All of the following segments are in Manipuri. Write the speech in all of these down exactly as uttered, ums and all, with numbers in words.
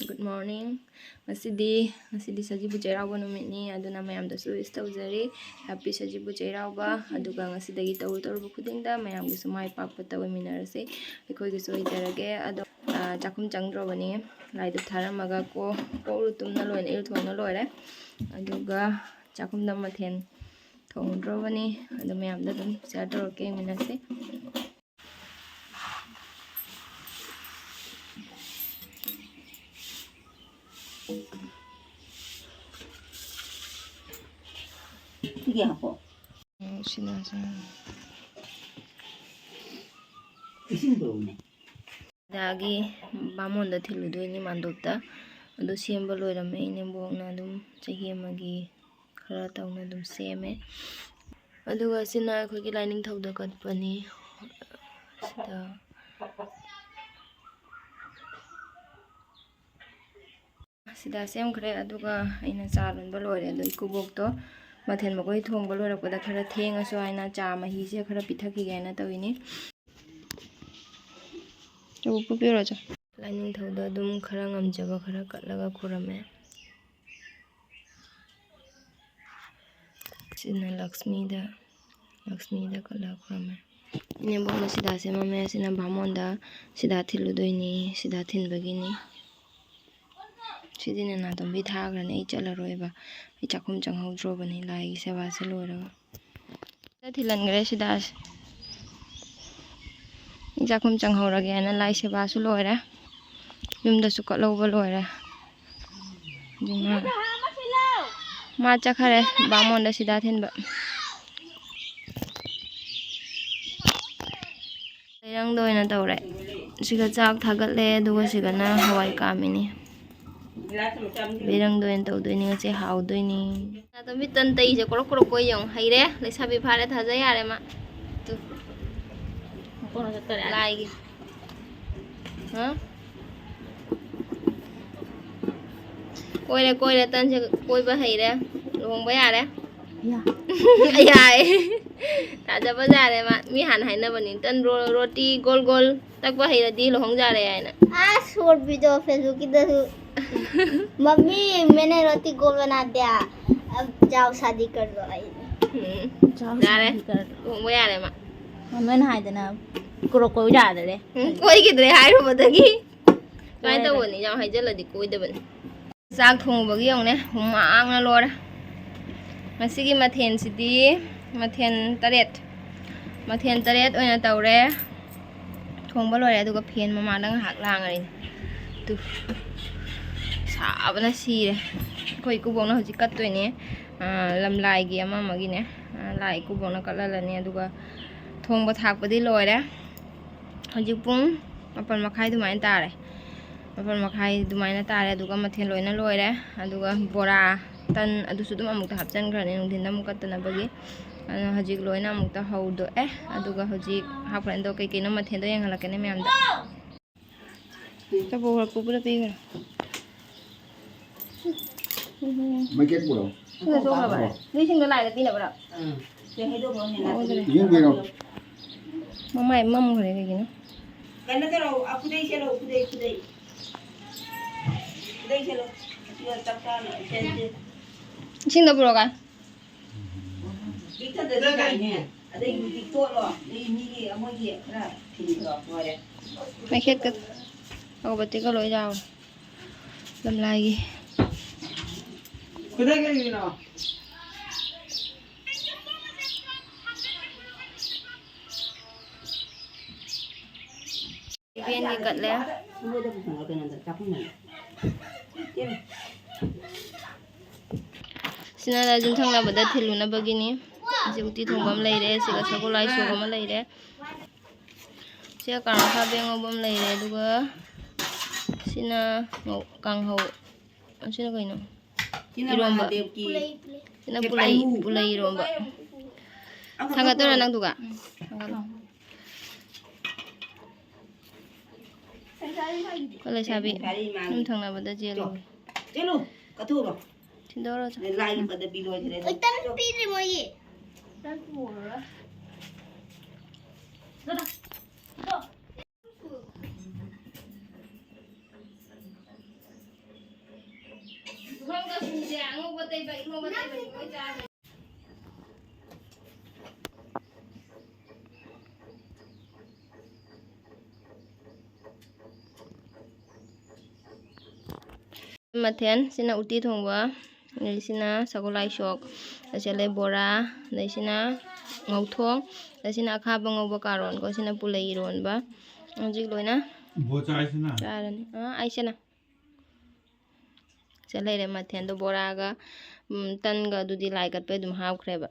Good morning. ꯉꯁꯤꯗꯤ, ꯉꯁꯤꯗꯤ ꯁꯖꯤꯕꯨ ꯆꯩꯔꯥꯎꯕ ꯅꯨꯃꯤꯠꯅꯤ, ꯑꯗꯨꯅ ꯃꯌꯥꯝꯗꯁꯨ wish ꯇꯧꯖꯔꯤ, Happy ꯁꯖꯤꯕꯨ ꯆꯩꯔꯥꯎꯕ꯫ ꯑꯗꯨꯒ ꯉꯁꯤꯗꯒꯤ ꯇꯧꯔꯨ ꯇꯧꯔꯨꯕ ꯈꯨꯗꯤꯡꯗ ꯃꯌꯥꯝꯒꯤꯁꯨ ꯃꯥꯏ ꯄꯥꯛꯄꯇ ꯑꯣꯏꯃꯤꯟꯅꯔꯁꯤ꯫ ꯑꯩꯈꯣꯏꯒꯤꯁꯨ ꯑꯣꯏꯖꯔꯒꯦ꯫ ꯑꯗꯣ, ꯑ, ꯆꯥꯛꯈꯨꯝ ꯆꯪꯗ꯭ꯔꯣꯕꯅꯤ, ꯂꯥꯏ ꯙꯨꯞ ꯊꯥꯔꯝꯃꯒ ꯀꯣ-, ꯀꯣꯛ ꯂꯨ ꯇꯨꯝꯅ ꯂꯣꯏꯅ ꯏꯔꯨ ꯊꯣꯡꯅ ꯂꯣꯏꯔꯦ꯫ ꯑꯗꯨꯒ ꯆꯥꯛꯈꯨꯝꯗ ꯃꯊꯦꯜ ꯊꯣꯡꯗ꯭ꯔꯣꯕꯅꯤ, ꯑꯗꯨ ꯃꯌꯥꯝꯗ ꯑꯗꯨꯝ share ꯇꯧꯔꯛꯀꯦ, ꯌꯦꯡꯃꯤꯟꯅꯁꯤ꯫ ꯁꯤꯒꯤ ꯍꯥꯞꯄꯣ꯫ ꯎꯝ, ꯁꯤꯅ, ꯁꯤꯅ꯫ ꯏꯁꯤꯡ ꯄꯨꯔꯛꯎꯅꯦ꯫ ꯗꯥꯒꯤ ꯕꯥꯃꯣꯟꯗ ꯊꯤꯜꯂꯨꯗꯣꯏꯅꯤ ꯃꯥꯟꯗꯣꯞꯇ꯫ ꯑꯗꯨ ꯁꯦꯝꯕ ꯂꯣꯏꯔꯝꯃꯦ ꯏꯅꯦꯝꯕꯣꯛꯅ ꯑꯗꯨꯝ ꯆꯍꯤ ꯑꯃꯒꯤ ꯈꯔ ꯇꯧꯅ ꯑꯗꯨꯝ ꯁꯦꯝꯃꯦ꯫ ꯑꯗꯨꯒ ꯁꯤꯅ ꯑꯩꯈꯣꯏꯒꯤ ꯂꯥꯏꯅꯤꯡꯊꯧꯗ ꯀꯠꯄꯅꯤ꯫ ꯁꯤꯗ, ꯁꯤꯗ ꯁꯦꯝꯈ꯭ꯔꯦ꯫ ꯑꯗꯨꯒ ꯑꯩꯅ ꯆꯥ ꯂꯣꯟꯕ ꯂꯣꯏꯔꯦ꯫ ꯑꯗꯣ ꯏꯀꯨꯕꯣꯛꯇꯣ ꯃꯊꯦꯜ ꯃꯀꯣꯏ ꯊꯣꯡꯕ ꯂꯣꯏꯔꯛꯄꯗ ꯈꯔ ꯊꯦꯡꯉꯁꯨ ꯍꯥꯏꯅ ꯆꯥ ꯃꯍꯤꯁꯦ ꯈꯔ ꯄꯤꯊꯛꯈꯤꯒꯦ ꯍꯥꯏꯅ ꯇꯧꯔꯤꯅꯤ꯫ ꯆꯕꯨ ꯄꯨꯕꯤꯔꯣ, ꯆꯣ꯫ ꯂꯥꯏꯅꯤꯡꯊꯧꯗ ꯑꯗꯨꯝ ꯈꯔ ꯉꯝꯖꯕ ꯈꯔ ꯀꯠꯂꯒ ꯈꯨꯔꯝꯃꯦ꯫ ꯁꯤꯅ ꯂꯛꯁꯃꯤꯗ, ꯂꯛꯁꯃꯤꯗ ꯀꯠꯂꯒ ꯈꯨꯔꯝꯃꯦ꯫ ꯏꯅꯦꯝꯕꯣꯛꯅ ꯁꯤꯗꯥ ꯁꯦꯝꯃꯝꯃꯦ꯫ ꯁꯤꯅ ꯕꯥꯃꯣꯟꯗ ꯁꯤꯗꯥ ꯊꯤꯜꯂꯨꯗꯣꯏꯅꯤ, ꯁꯤꯗꯥ ꯊꯤꯟꯕꯒꯤꯅꯤ꯫ ꯁꯤꯗꯤ ꯅꯅꯥꯇꯣꯝꯕꯤ ꯊꯥꯈ꯭ꯔꯅꯤ, ꯑꯩ ꯆꯠꯂꯔꯣꯏꯕ꯫ ꯑꯩ ꯆꯥꯛꯈꯨꯝ ꯆꯪꯍꯧꯗ꯭ꯔꯣꯕꯅꯤ ꯂꯥꯏꯒꯤ ꯁꯦꯕꯥꯁꯦ ꯂꯣꯏꯔꯒ꯫ ꯊꯤꯜꯍꯟꯈ꯭ꯔꯦ ꯁꯤꯗꯥꯁꯦ꯫ ꯆꯥꯛꯈꯨꯝ ꯆꯪꯍꯧꯔꯒꯦꯅ ꯂꯥꯏ ꯁꯦꯕꯥꯁꯨ ꯂꯣꯏꯔꯦ, ꯌꯨꯝꯗꯁꯨ ꯀꯠꯍꯧꯕ ꯂꯣꯏꯔꯦ꯫ ꯑꯗꯨꯅ ꯃꯥ ꯆꯠꯈꯔꯦ ꯕꯥꯃꯣꯟꯗ ꯁꯤꯗꯥ ꯊꯤꯟꯕ꯫ ꯂꯩꯔꯪꯗ ꯑꯣꯏꯅ ꯇꯧꯔꯦ꯫ ꯁꯤꯒ ꯆꯥꯛ ꯊꯥꯒꯠꯂꯦ, ꯑꯗꯨꯒ ꯁꯤꯒꯅ ꯍꯋꯥꯏ ꯀꯥꯝꯃꯤꯅꯤ꯫ ꯂꯩꯔꯪꯗ ꯑꯣꯏꯅ ꯇꯧꯗꯣꯏꯅꯤ ꯉꯁꯤ, ꯍꯥꯎꯗꯣꯏꯅꯤ꯫ ꯅꯥꯇꯣꯝꯕꯤ ꯇꯟ ꯇꯩꯁꯦ ꯀ꯭ꯔꯣꯛ ꯀ꯭ꯔꯣꯛ ꯀꯣꯏ ꯌꯦꯡꯉꯨ꯫ ꯍꯩꯔꯦ, ꯂꯩꯁꯥꯕꯤ ꯐꯥꯔꯦ, ꯊꯥꯖ ꯌꯥꯔꯦ ꯃꯥ꯫ ꯇꯨ꯫ ꯂꯥꯏꯒꯤ꯫ ꯍꯥ? ꯀꯣꯏꯔꯦ, ꯀꯣꯏꯔꯦ, ꯇꯟꯁꯦ ꯀꯣꯏꯕ ꯍꯩꯔꯦ꯫ ꯂꯨꯍꯣꯡꯕ ꯌꯥꯔꯦ꯫ ꯌꯥ꯫ ꯌꯥꯏ꯫ ꯊꯥꯖꯕ ꯌꯥꯔꯦ ꯃꯥ꯫ ꯃꯤ ꯍꯥꯟꯅ ꯍꯥꯏꯅꯕꯅꯤ, "ꯇꯟ ꯔꯣ-, ꯔꯣꯇꯤ ꯒꯣꯜ ꯒꯣꯜ ꯇꯛꯄ ꯍꯩꯔꯗꯤ ꯂꯨꯍꯣꯡ ꯌꯥꯔꯦ" ꯍꯥꯏꯅ꯫ ꯑꯁ, ꯁꯣꯔꯠ ꯚꯤꯗꯤꯑꯣ ꯐꯦꯁꯕꯨꯛꯀꯤꯗꯁꯨ, "ꯃꯝꯃꯤ, ꯃꯦꯅꯦ ꯔꯣꯇꯤ ꯒꯣꯜ ꯕꯅꯥ ꯗꯤꯌꯥ, ꯑꯕ ꯖꯥꯎ ꯁꯥꯗꯤ ꯀꯔ ꯂꯣ" ꯍꯥꯏꯅ꯫ ꯎꯝ꯫ ꯆꯥꯎ ꯌꯥꯔꯦ꯫ ꯁꯥꯗꯤ ꯀꯔ ꯂꯣ꯫ ꯂꯨꯍꯣꯡꯕ ꯌꯥꯔꯦ ꯃꯥ꯫ ꯃꯃꯣꯏꯅ ꯍꯥꯏꯗꯅ ꯀ꯭ꯔꯣ ꯀꯣꯏ ꯌꯥꯗꯔꯦ꯫ ꯎꯝ, ꯀꯣꯏꯈꯤꯗ꯭ꯔꯦ ꯍꯥꯏꯔꯨꯕꯗꯒꯤ꯫ ꯁꯨꯃꯥꯏꯅ ꯀꯣꯏꯔꯦ꯫ ꯇꯧꯕꯅꯤ, ꯌꯥꯝ ꯍꯥꯏꯖꯜꯂꯗꯤ ꯀꯣꯏꯗꯕꯅꯤ꯫ ꯆꯥꯛ ꯊꯣꯡꯕꯒꯤ ꯌꯦꯡꯉꯨꯅꯦ, ꯍꯨꯃꯥꯡꯅ ꯂꯣꯏꯔꯦ꯫ ꯉꯁꯤꯒꯤ ꯃꯊꯦꯜꯁꯤꯗꯤ ꯃꯊꯦꯜ ꯇꯔꯦꯠ, ꯃꯊꯦꯜ ꯇꯔꯦꯠ ꯑꯣꯏꯅ ꯇꯧꯔꯦ꯫ ꯊꯣꯡꯕ ꯂꯣꯏꯔꯦ, ꯑꯗꯨꯒ ꯐꯦꯟ ꯃꯃꯥꯡꯗ ꯉꯥꯏꯍꯥꯛ ꯂꯥꯡꯉꯔꯤꯅꯦ꯫ ꯇꯨ, ꯁꯥꯕꯅ ꯁꯤꯔꯦ꯫ ꯑꯩꯈꯣꯏ ꯏꯀꯨꯕꯣꯛꯅ ꯍꯧꯖꯤꯛ ꯀꯠꯇꯣꯏꯅꯦ, ꯑꯥ, ꯂꯝꯂꯥꯏꯒꯤ ꯑꯃ ꯑꯃꯒꯤꯅꯦ꯫ ꯑꯥ, ꯂꯥꯏ ꯏꯀꯨꯕꯣꯛꯅ ꯀꯠꯍꯜꯂꯅꯤ, ꯑꯗꯨꯒ ꯊꯣꯡꯕ ꯊꯥꯛꯄꯗꯤ ꯂꯣꯏꯔꯦ꯫ ꯍꯧꯖꯤꯛ ꯄꯨꯡ ꯃꯥꯄꯜ ꯃꯈꯥꯏ ꯑꯗꯨꯃꯥꯏꯅ ꯇꯥꯔꯦ꯫ ꯃꯥꯄꯜ ꯃꯈꯥꯏ ꯑꯗꯨꯃꯥꯏꯅ ꯇꯥꯔꯦ꯫ ꯑꯗꯨꯒ ꯃꯊꯦꯜ ꯂꯣꯏꯅ ꯂꯣꯏꯔꯦ꯫ ꯑꯗꯨꯒ ꯕꯣꯔꯥ, ꯇꯟ, ꯑꯗꯨꯁꯨ ꯑꯗꯨꯝ ꯑꯃꯨꯛꯇ ꯍꯥꯞꯆꯤꯟꯈ꯭ꯔꯅꯤ ꯅꯨꯡꯊꯤꯟꯗ ꯑꯃꯨꯛ ꯀꯠꯇꯅꯕꯒꯤ꯫ ꯑꯗꯨꯅ ꯍꯧꯖꯤꯛ ꯂꯣꯏꯅ ꯑꯃꯨꯛꯇ ꯍꯧꯗꯣꯛꯑꯦ꯫ ꯑꯗꯨꯒ ꯍꯧꯖꯤꯛ ꯍꯥꯞꯈ꯭ꯔꯅꯤ꯫ ꯑꯗꯣ ꯀꯩꯀꯩꯅꯣ ꯃꯊꯦꯜꯗꯣ ꯌꯦꯡꯍꯜꯂꯛꯀꯦꯅꯦ ꯃꯌꯥꯝꯗ꯫ ꯆꯐꯨ ꯈꯔ ꯄꯨꯄꯨꯗ ꯄꯤꯈ꯭ꯔꯦ꯫ ꯃꯩꯈꯦꯠ ꯄꯨꯔꯛꯑꯣ꯫ ꯁꯤꯅ ꯆꯣꯛꯈ꯭ꯔꯕ? ꯑꯣ꯫ ꯅꯣꯏ ꯏꯁꯤꯡꯗꯣ ꯂꯥꯏꯗ ꯄꯤꯅꯕ꯭ꯔꯣ? ꯎꯝ꯫ ꯁꯤ ꯍꯩꯗꯣꯛꯈ꯭ꯔꯣ, ꯍꯦꯟꯅ ꯃꯑꯣꯡꯗꯅꯦ꯫ ꯏꯁꯤꯡ ꯄꯤꯔꯛꯑꯣ꯫ ꯃꯃꯥꯏ ꯃꯝꯈ꯭ꯔꯦ ꯀꯩꯒꯤꯅꯣ? ꯀꯩꯅꯣ ꯇꯧꯔꯣ, ꯑ, ꯈꯨꯗꯩ ꯁꯦꯠꯂꯣ, ꯈꯨꯗꯩ, ꯈꯨꯗꯩ꯫ ꯈꯨꯗꯩ ꯁꯦꯠꯂꯣ꯫ ꯑꯗꯨꯒ ꯆꯞ ꯆꯥꯅ ꯁꯦꯠꯁꯦ꯫ ꯏꯁꯤꯡꯗꯣ ꯄꯨꯔꯛꯑꯣ꯫ ꯄꯤꯛꯊꯗꯗꯤ ꯌꯥꯏꯅꯦ꯫ ꯑꯗꯩ ꯍꯧꯖꯤꯛ ꯇꯣꯠꯂꯣ꯫ ꯃꯤ, ꯃꯤꯒꯤ ꯑꯃꯣꯏꯒꯤ ꯈꯔ ꯊꯤꯜꯂꯣ, ꯂꯣꯏꯔꯦ꯫ ꯃꯩꯈꯦꯠꯀ ꯑꯒꯔꯕꯠꯇꯤꯒ ꯂꯣꯏ ꯌꯥꯎꯔꯦ꯫ ꯂꯝꯂꯥꯏꯒꯤ꯫ ꯈꯨꯗꯩ ꯀꯩꯒꯤꯅꯣ? ꯏꯕꯦꯟꯒꯤ ꯀꯠꯂꯦ꯫ ꯁꯤꯅ ꯌꯨꯝꯊꯪꯅꯕꯗ ꯊꯤꯜꯂꯨꯅꯕꯒꯤꯅꯤ꯫ ꯑꯁꯤ ꯎꯇꯤ ꯊꯣꯡꯕ ꯑꯃ ꯂꯩꯔꯦ, ꯁꯤꯒ ꯁꯒꯣꯜ ꯍꯋꯥꯏ ꯁꯣꯛ ꯑꯃ ꯂꯩꯔꯦ, ꯁꯤꯒ ꯀꯥꯡꯉꯧ ꯈꯥꯕꯤ ꯑꯉꯧꯕ ꯑꯃ ꯂꯩꯔꯦ, ꯑꯗꯨꯒ ꯁꯤꯅ ꯉꯧ-, ꯀꯥꯡꯍꯧ, ꯑꯁꯤꯅ ꯀꯩꯅꯣ? ꯁꯤꯅ ꯏꯔꯣꯝꯕ꯫ ꯃꯍꯥꯗꯦꯕꯀꯤ ꯁꯤꯅ ꯄꯨꯂꯩ, ꯄꯨꯂꯩ ꯏꯔꯣꯝꯕ꯫ ꯊꯥꯡꯒꯠꯇꯣꯏꯔꯥ ꯅꯪꯗꯨꯒ? ꯊꯥꯡꯒꯠꯂꯣ꯫ ꯑꯩꯈꯣꯏ ꯂꯩꯁꯥꯕꯤ ꯌꯨꯝ ꯊꯪꯅꯕꯗ ꯆꯦꯜꯂꯨꯔꯦ꯫ ꯆꯦꯜꯂꯨ, ꯀꯠꯊꯣꯛꯎꯔꯣ꯫ ꯊꯤꯟꯗꯣꯛꯎꯔꯣ ꯆꯣ꯫ ꯂꯥꯏꯒꯤ ꯄꯗꯕꯤ ꯂꯣꯏꯈ꯭ꯔꯦ꯫ ꯑꯩ ꯇꯟ ꯄꯤꯗ꯭ꯔꯤ ꯃꯣꯏꯒꯤ꯫ ꯃꯊꯦꯜ ꯁꯤꯅ ꯎꯇꯤ ꯊꯣꯡꯕ, ꯑꯗꯩ ꯁꯤꯅ ꯁꯒꯣꯜ ꯍꯋꯥꯏ ꯁꯣꯛ, ꯑꯁꯤ ꯂꯩ ꯕꯣꯔꯥ, ꯑꯗꯩ ꯁꯤꯅ ꯉꯧꯊꯣꯡ, ꯑꯗꯩ ꯁꯤꯅ ꯑꯈꯥꯕ ꯉꯧꯕ ꯀꯥꯔꯣꯟꯀꯣ, ꯁꯤꯅ ꯄꯨꯂꯩ ꯏꯔꯣꯟꯕ꯫ ꯍꯧꯖꯤꯛ ꯂꯣꯏꯅ ꯕꯣ ꯆꯥꯏꯁꯤꯅ? ꯆꯥꯔꯅꯤ꯫ ꯑꯥ, ꯑꯩꯁꯤꯅ꯫ ꯁꯤ ꯂꯩꯔꯦ ꯃꯊꯦꯜꯗꯣ, ꯕꯣꯔꯥꯒ, ꯎꯝ, ꯇꯟꯒ ꯑꯗꯨꯗꯤ ꯂꯥꯏ ꯀꯠꯄꯩ ꯑꯗꯨꯝ ꯍꯥꯞꯈ꯭ꯔꯦꯕ꯫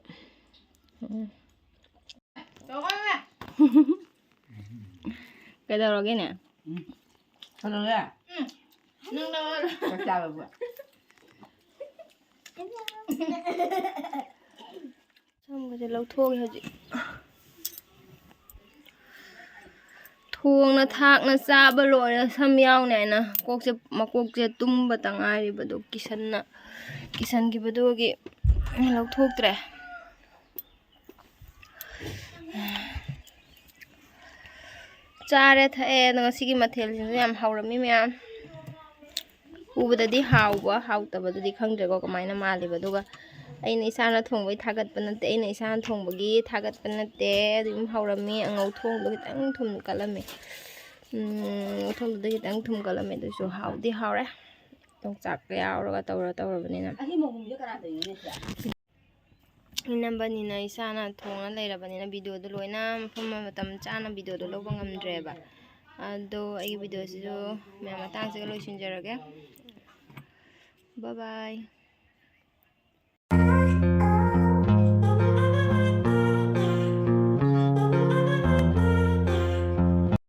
ꯎꯝ꯫ ꯀꯩꯗꯧꯔꯒꯦꯅꯦ? ꯎꯝ꯫ ꯀꯩꯗꯧꯔꯦ? ꯎꯝ꯫ ꯅꯪ ꯂꯧꯔꯣ꯫ ꯆꯥꯛ ꯆꯥꯔꯕꯣ? ꯁꯝꯒꯁꯦ ꯂꯧꯊꯣꯛꯑꯒꯦ ꯍꯧꯖꯤꯛ꯫ ꯊꯣꯡꯅ ꯊꯥꯛꯅ ꯆꯥꯕ ꯂꯣꯏꯔ ꯁꯝ ꯌꯥꯎꯅꯤ ꯍꯥꯏꯅ ꯀꯣꯛꯁꯦ, ꯃꯀꯣꯛꯁꯦ ꯇꯨꯝꯕꯇ ꯉꯥꯏꯔꯤꯕꯗꯣ ꯀꯤꯁꯟꯅ, ꯀꯤꯁꯟꯈꯤꯕꯗꯨꯒꯤ ꯂꯧꯊꯣꯛꯇ꯭ꯔꯦ꯫ ꯆꯥꯔꯦ ꯊꯛꯑꯦ꯫ ꯑꯗꯣ ꯉꯁꯤꯒꯤ ꯃꯊꯦꯜꯁꯤꯡꯁꯨ ꯌꯥꯝ ꯍꯥꯎꯔꯝꯃꯤ ꯃꯌꯥꯝ꯫ ꯎꯕꯗꯗꯤ ꯍꯥꯎꯕ ꯍꯥꯎꯇꯕꯗꯨꯗꯤ ꯈꯪꯗ꯭ꯔꯦꯀꯣ ꯀꯃꯥꯏꯅ ꯃꯥꯜꯂꯤꯕ꯫ ꯑꯗꯨꯒ ꯑꯩꯅ ꯏꯁꯥꯅ ꯊꯣꯡꯕꯩ ꯊꯥꯒꯠꯄ ꯅꯠꯇꯦ, ꯑꯩꯅ ꯏꯁꯥꯅ ꯊꯣꯡꯕꯒꯤ ꯊꯥꯒꯠꯄ ꯅꯠꯇꯦ꯫ ꯑꯗꯨꯝ ꯍꯥꯎꯔꯝꯃꯤ꯫ ꯑꯉꯧ ꯊꯣꯡꯗꯣ ꯈꯤꯇꯪ ꯊꯨꯝ ꯀꯜꯂꯝꯃꯤ꯫ ꯎꯝ, ꯊꯣꯡꯗꯨꯗ ꯈꯤꯇꯪ ꯊꯨꯝ ꯀꯜꯂꯝꯃꯤ, ꯑꯗꯨꯁꯨ ꯍꯥꯎꯗꯤ ꯍꯥꯎꯔꯦ꯫ ꯌꯣꯡꯆꯥꯛꯀ ꯌꯥꯎꯔꯒ ꯇꯧꯔ ꯇꯧꯔꯕꯅꯤꯅ꯫ ꯑꯁꯤ ꯃꯍꯨꯝꯁꯦ ꯀꯅꯥ ꯇꯧꯔꯤꯅꯣꯅꯦ ꯁꯤꯗ? ꯏꯅꯝꯕꯅꯤꯅ ꯏꯁꯥꯅ ꯊꯣꯡꯉ ꯂꯩꯔꯕꯅꯤꯅ ꯚꯤꯗꯤꯑꯣꯗꯣ ꯂꯣꯏꯅ ꯃꯐꯝ ꯃꯇꯝ ꯆꯥꯅ ꯚꯤꯗꯤꯑꯣꯗꯣ ꯂꯧꯕ ꯉꯝꯗ꯭ꯔꯦꯕ꯫ ꯑꯗꯣ ꯑꯩꯒꯤ ꯚꯤꯗꯤꯑꯣꯁꯤꯁꯨ ꯃꯌꯥꯝ ꯃꯇꯥꯡꯁꯤꯒ ꯂꯣꯏꯁꯤꯟꯖꯔꯒꯦ꯫ Bye bye꯫